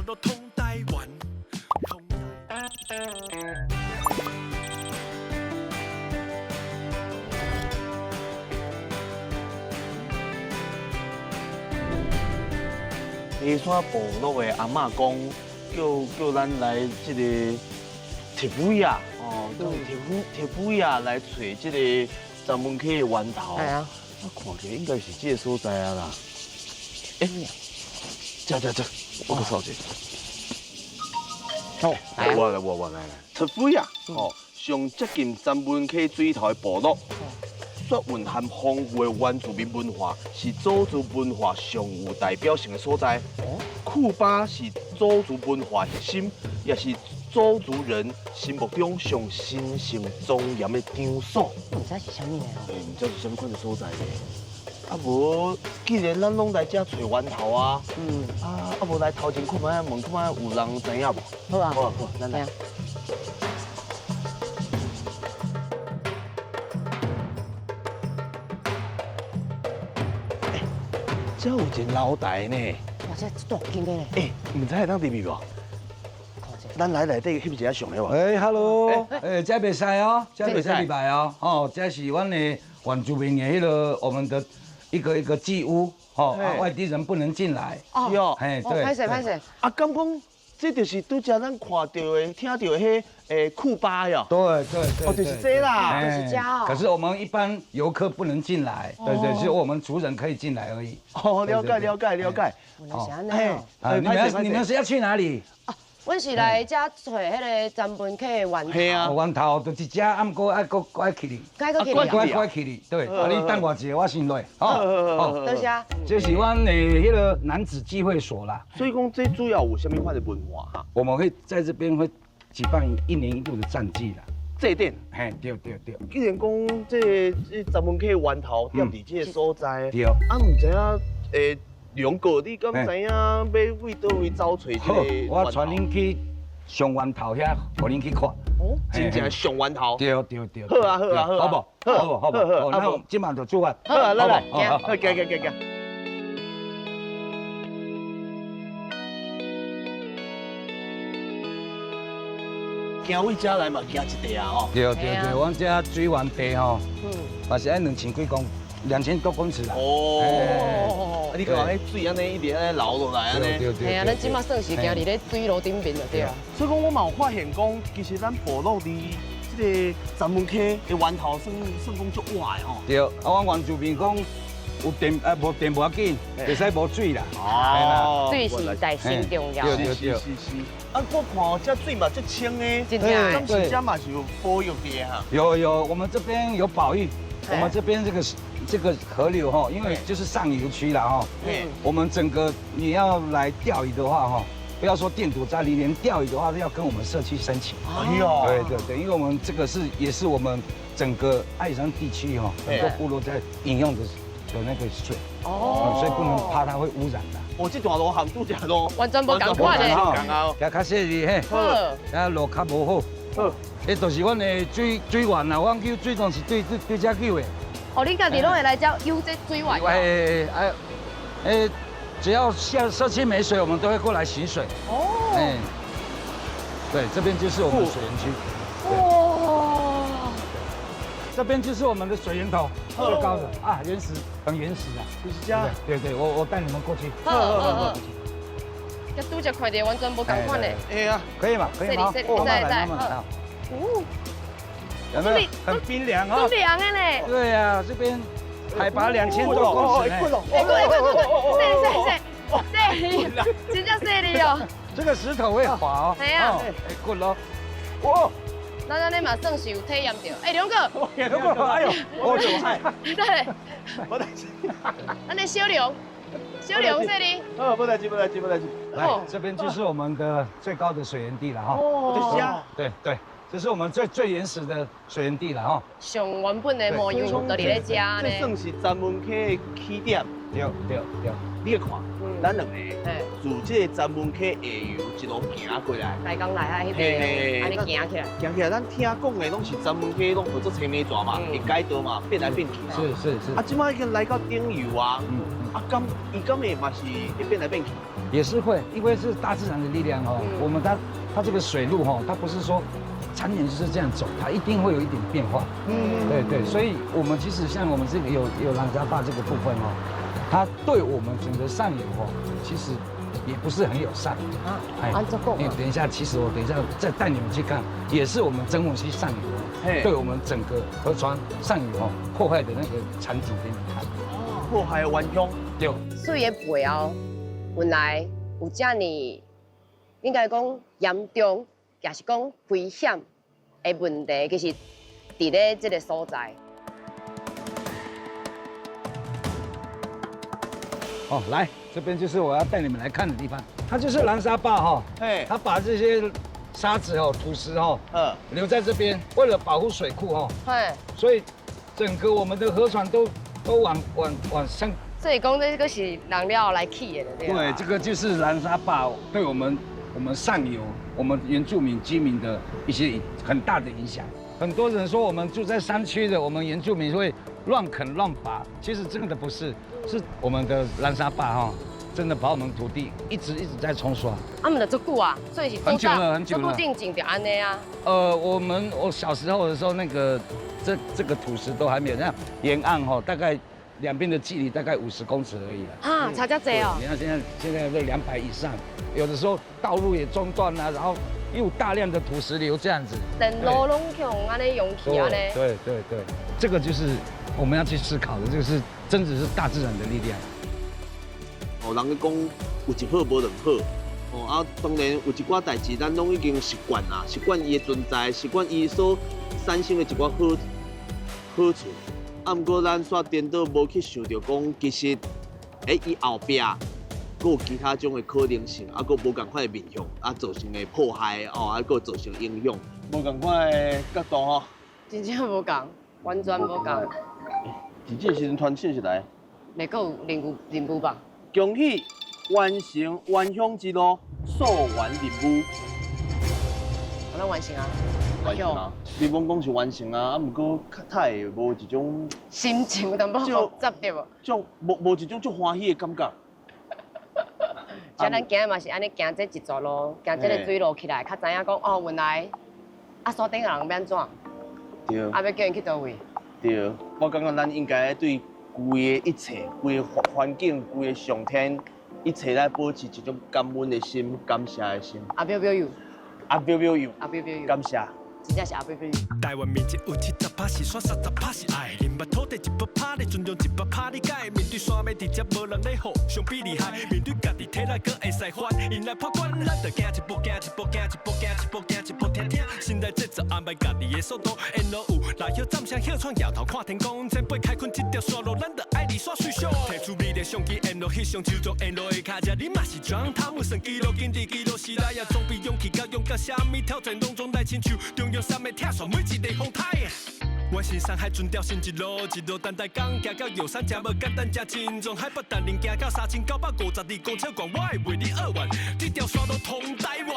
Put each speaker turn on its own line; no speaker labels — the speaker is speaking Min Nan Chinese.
路通台灣，通台。
爬山部落的阿嬤講，叫咱來這個鐵尾仔，哦，叫鐵尾仔來揣這個杉文溪的源頭。
係啊。
啊，看起來應該是這個所在啊啦。欸，這這這，我閣掃一下。
好，
我來，我來來。鐵尾仔，哦，上接近杉文溪水頭的部落。所蘊含豐富的原住民文化，是鄒族文化上有代表性的所在。庫巴是鄒族文化核心，也是鄒族人心目中上神聖莊嚴的場所。
毋知是啥物呢？
欸，毋知是啥物款的所在咧？啊無，既然咱攏來遮揣源頭啊，啊無來頭前看覓，問看覓有人知影無？
好啊，
好啊，好，咱來。這有一個樓台呢。
哇，這大間的咧。
欸，毋知會當入去無？咱來內底翕一下相好無？
欸，Hello，欸，這袂使哦，這袂使入來哦，哦，這是阮的原住民的彼个我們的一個一個祭屋，哦，外地人不能進來。
是哦，
嘿，對。
歹勢歹勢。
啊，敢講這就是拄才咱看到的、聽到的彼庫巴喲。
對對對。
哦，就是這啦。
就是這哦。
可是我們一般遊客不能進來，對對，是我們族人可以進來而已。
哦，了解了解了解。
原來是按呢哦。
啊，你們是要去哪裡？
阮是來遮揣彼个杉文溪的源頭。
係啊，
源頭就是遮，啊，毋過愛閣愛去哩。
愛閣去哩。
閣愛去哩，對。啊，你等我一下，我先落。好，
好。
多謝。
這是阮的彼个男子聚會所啦。
所以講，這主要有啥物款的文化哈？
我們會在這邊會舉辦一年一度的戰祭啦。
祭典。
嘿，對對對。
既然講這杉文溪的源頭踮佇這個所在，
對。
啊，毋知影欸，梁哥，你敢知影欲為佗位走揣這個源頭？
我帶恁去上源頭遐，予恁去看。
哦，真正上源頭。
對對對。
好啊好啊好啊。
好無？好無？好無？好，那我這馬就出發。
好啊，來來，好，行行行行。行位遮來嘛，行一塊啊吼。
對對對，阮這水源地吼，嘛是愛2000多公尺啦。
哦，啊，你看彼水按呢一直按呢流落來按呢。
對啊，咱這馬算是行佇咧水路頂面就對啊。
所以講，我嘛有發現講，其實咱部落佇這個杉文溪的源頭算算講足活的吼。
對，啊，阮原住民講有電啊，無電無要緊，袂使無水啦。
哦，
水是在先重要。
對對對。
是是。啊，我看這水嘛足清的，
真正。
敢是這嘛是有保育的哈？
有有，我們這邊有保育，我們這邊這個河流哈，因為就是上游區啦哈。我們整個你要來釣魚的話哈，不要說電毒在裡，連釣魚的話都要跟我們社區申請。
哎呦，
對對對，因為我們這個是也是我們整個愛山地區哈，很多部落在飲用的那個水，哦，所以不能怕它會污染的。
哦，這段路和拄這路
完全無仝款的。
行較細膩嘿，啊路較無好。好，這就是阮的水源啦，阮救水攏是對對對這救的。
哦，你家己攏會來這蒐這水源？
哎哎哎，只要下社區沒水，我們都會過來取水。哦。哎，對，這邊就是我們水源區。
哇！
這邊就是我們的水源頭，最高的啊，原始，很原始啊。
就是這。
對對，我帶你們過去。
好好好。這拄則看著完全無仝款的。
哎呀，
可以嗎？可以嗎？
在在。哦。
有沒有很冰涼啊？
很涼的呢。
對啊，這邊海拔2000多公尺呢。
會滾會滾會滾，細細細細，真正細膩哦。
這個石頭會滑哦。
係啊。
會滾咯。哇！
咱按呢嘛算是有體驗著。哎，梁哥。
梁哥，哎呦，我厲害。
對。
無代誌。
按呢小梁，小梁細膩。
哦，無代誌，無代誌，無代誌。
來，這邊就是我們的最高的水源地了哈。
哦，就是啊。
對對。這是我們最最原始的水源地了哈。
上原本的模樣就佇咧遮呢。
這算是杉文溪的起點。
對對對。
你看，咱兩個自這個杉文溪下游一路行過來，
台江來啊，彼個按呢行起來。
行起來，咱聽講的攏是杉文溪攏叫做青梅蛇嘛，會改道嘛，變來變去嘛。
是是是。
啊，這擺已經來到頂游啊，啊，敢伊敢會嘛是會變來變去？
也是會，因為是大自然的力量哦。我們它這個水路哈，它不是說常年就是這樣走，它一定會有一點變化。對對，所以我們其實像我們這個有攔沙壩這個部分哦，它對我們整個上游哦，其實也不是很友善。
啊，按怎講？
因為等一下，其實我等一下再帶你們去看，也是我們曾文溪上游，對我們整個河川上游哦破壞的那個場景給你們看。
破壞的原鄉。
對。
水的背後，原來有遮爾應該講嚴重，也是講危險的問題，其實佇咧這個所在。
哦，來，這邊就是我要帶你們來看的地方，它就是攔沙壩哈，它把這些沙子哦、土石哦，留在這邊，為了保護水庫哦，所以整個我們的河床都往上。
所以講這個是人了來起的，對。
對，這個就是攔沙壩對我們上游、我們原住民居民的一些很大的影響。很多人說我們住在山區的，我們原住民會亂墾亂伐，其實真的不是，是我們的攔沙壩哈，真的把我們土地一直一直在沖刷。
啊，毋就足久啊，所以是
很久了，很久了。
足久進前就按呢啊。
我小時候的時候，那個這個土石都還沒有，那沿岸哈，大概兩邊的距離大概50公尺而已啦。
哈，差遮濟哦。
你看現在都200以上，有的時候道路也中斷了，然後又大量的土石流這樣子。
連路攏共按呢用去按呢。
對對對，這個就是我們要去思考的，這個是真的是大自然的力量。
哦，人咧講有一好無兩好，哦啊，當然有一寡代誌，咱攏已經習慣啦，習慣伊的存在，習慣伊所產生的一寡好處。啊，毋過咱煞顛倒無去想著講，其實，伊後壁閣有其他種的可能性，啊，閣無仝款的面向，啊，造成的破壞，哦，啊，閣造成影響，無仝款的角度吼。
真正無仝，完全無仝。
佇這個時陣傳訊息來。
袂閣有任務吧？
恭喜完成原鄉之路溯源任務。
我攏完成啊！
完成啊！你罔講是完成啊，啊，毋過較太會無一種
心情有淡薄複雜對無？
足無一種足歡喜的感覺。
像咱行嘛是按呢行這一座路，行這个水路起來，較知影講哦，原來啊山頂的人欲按怎？
對。
啊，欲叫𪜶去佗位？
對，我感覺咱應該對規个一切、規个環境、規个上天，一切來保持一種感恩的心、感謝的心。
阿表表有。
阿表表有。
阿表表有。
感謝。
真正是阿表表有。
台灣面積有70%是山，30%是愛。認捌土地100%，你尊重100%，你敢會面對山欲直接無人咧護，相比厲害。面對家己體力閣會使還，𪜶來破關，咱就行一步，行一步，行一步，行一步，行一步，聽聽。心內節奏安排家己的速度，沿路有來歇暫聲歇喘，搖頭看天公，前輩開墾這條山路，咱就愛離山水上。提出美麗相機，沿路翕相，手足沿路的跤車，你嘛是裝他們算記錄，緊佇記錄時代啊，裝備勇氣佮勇敢，啥物挑戰攏總來親像中央山脈拆線每一個風台。完成山海准調新一路，一路等待港，行到藥山，真無簡單，真慎重。海拔陳林行到3952公尺懸，我會為你扼腕。這條山路通台灣。